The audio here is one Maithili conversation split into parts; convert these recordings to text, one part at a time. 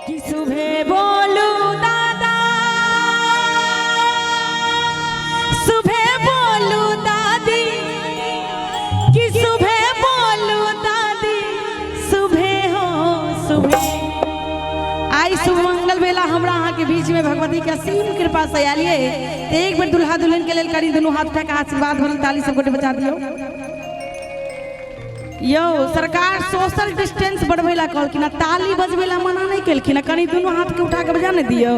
कि सुबह बोलू दादा, सुबह बोलू दादी, कि सुबह बोलू दादी, सुबह हो सुबह। आई शुभ मंगल बेला हमरा अहाँ के बीच में भगवती के असीम कृपा से आलिए। एक बेर दुल्हा दुल्हन के लेल करी दुनू हाथ उठा के आशीर्वाद भरल ताली सब गोटे बजा दियौ। यौ सरकार सोशल डिस्टेंस बढ़बै ला कहलखिन, ताली बजबै ला मना नहीं केलखिन। कनी दुनू हाथ के उठा के बजा ने दियौ,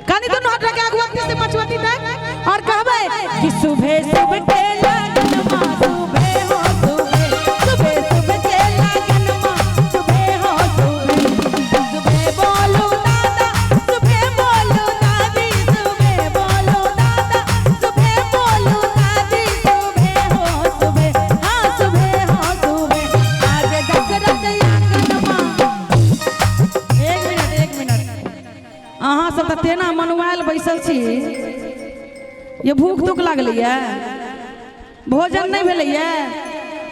कनी दुनू हाथ उठा के अगुआती से पछुआती तक, और कहबै कि सुबह सुबह के लगन मा सुबह हो सुबह, सुबह सुबह के लगन मा सुबह हो सुबह, सुबह बोलो दादा, सुबह बोलो दादी, सुबह बोलो दादा, सुबह बोलो दादी, सुबह हो सुबह, हाँ सुबह हो सुबह। आज दशरथ आंगन मा। एक मिनट एक मिनट, अहाँ सब तऽ तेना मनुआयल बैसल छी, ये भूख दुख लागलैया, भोजन नहीं भेलैया?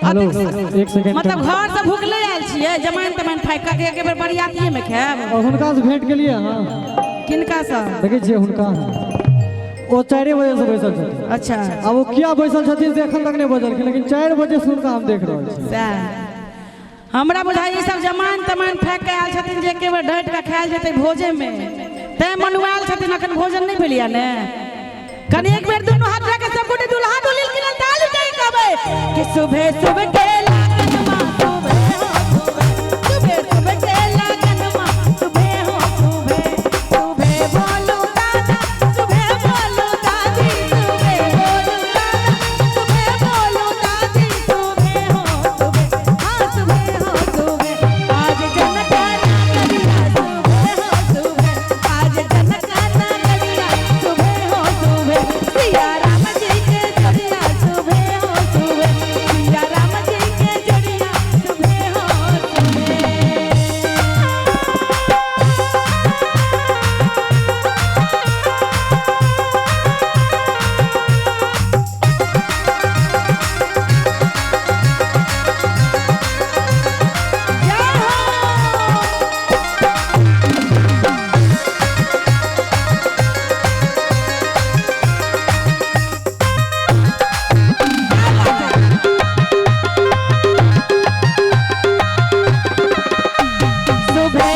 हेलो, एक सेकंड। मतलब घर से भूख ले आयल छियै, जमाइन तमाइन फाइक के एक बेर बरियातिये में खायब। और हुनका से भेंट केलिए अहाँ? किनका से? देखै छियै हुनका, ओ 4 बजे से बैसल छथिन। अच्छा। आब ओ किया बैसल छथिन से एखन तक नहि बजलखिन, लेकिन 4 बजे से हुनका हम देख रहल छी। सएह हमरा बुझाइ ई सब जमाइन तमाइन फाइक के आयल छथिन जे एके बेर ढटि के खायल जेतै भोजे में, तैं मनुआयल छथिन। अखन भोजन नहीं भेलैया ने? कनी एक बेर दुनू हाथ उठा के सब गोटे दुल्हा दुल्हन के लेल ताली जाई कहबै कि सुबह सुबह के लगन मा सुबह हो सुबह, सुबह सुबह के लगन मा सुबह हो सुबह, सुबह बोलो दादा, सुबह बोलो दादी, सुबह बोलो दादा, सुबह बोलो दादी, सुबह हो सुबह, हाँ सुबह हो सुबह। आज जनक नगरिया सुबह हो सुबह, आज जनक नगरिया सुबह हो सुबह, सिया राम जी के जोड़िया सुबह हो सुबह, सिया राम जी के जोड़िया सुबह हो सुबह। जय हो। सुबह